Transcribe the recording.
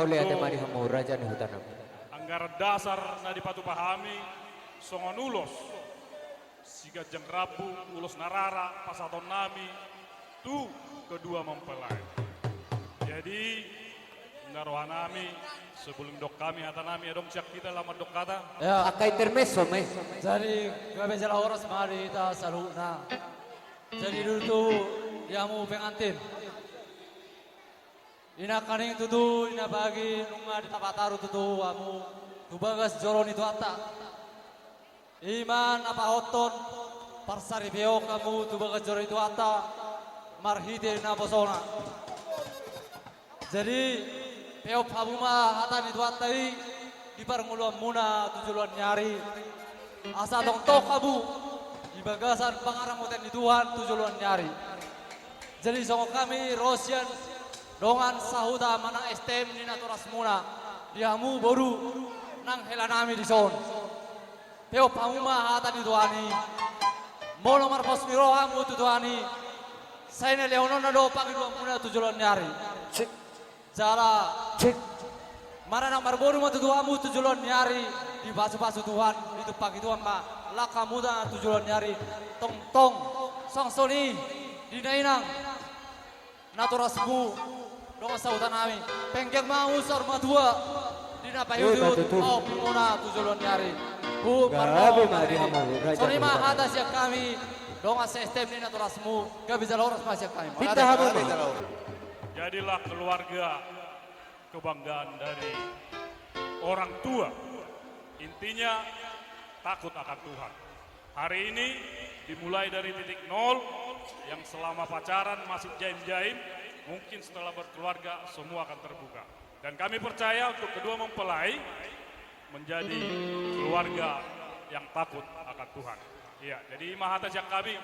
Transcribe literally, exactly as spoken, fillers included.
Mauliate ma di hamu raja ni huta nami. Anggaran dasar na dipatupa hami songon ulos siganjang rambu, ulos na rara pasahatonnami tu kedua mempelai. Jadi, na rohanami, sebelum dok hami hatanami, adong sian hita laho mandok hata. Ya. Angka intermezzo ma i. Jadi, gabe jala horas ma di hita saluhutna. Jadi, tutu di hamu pengantin. I nangkaning tutu, i na pagi nunga ditapataru tutu hamu tu bagas joro ni Tuhanta. I ma na pahothon parsaripeon hamu tu bagas joro ni Tuhanta marhite naposona. Jadi, peop hamu ma hata ni Tuhanta i di parngoluanmuna tu joloan ni ari. Asa tongtong hamu di bagasan pangaramotion ni Tuhan tu joloan ni ari. Jadi songon hami ro sian dongan sahuta manang S T M ni natorasmuna, di hamu boru nang helanami dison. Peop hamu ma hata ni Tuhan i. Molo marpos ni roha hamu tu Tuhan i, sai na lehononna do pangidoanmuna tu joloan ni ari. Cek. Jala. Cek. Maranak marboru ma tutu hamu tu joloan ni ari, dipasupasu Tuhan, ditumpahi Tuhan ma langkamuta tu joloan ni ari. Tongtong songon i di na inang natorasmu, dongan sahutanami, penggeng ma hamu saur matua di na paihutihut pahompuhonmuna tu joloan ni ari. Gabe ma di hamu raja ni huta nami. Songon i ma hata sian hami dongan se-S T M ni natorasmu. Gabe jala horas ma sian hami. Pinta hamu ma. Jadilah keluarga kebanggaan dari orang tua. Intinya, takut akan Tuhan. Hari ini dimulai dari titik nol, yang selama pacaran masih jaim-jaim, mungkin setelah berkeluarga semua akan terbuka. Dan kami percaya untuk kedua mempelai menjadi keluarga yang takut akan Tuhan. Iya, jadi i ma hata sian kami.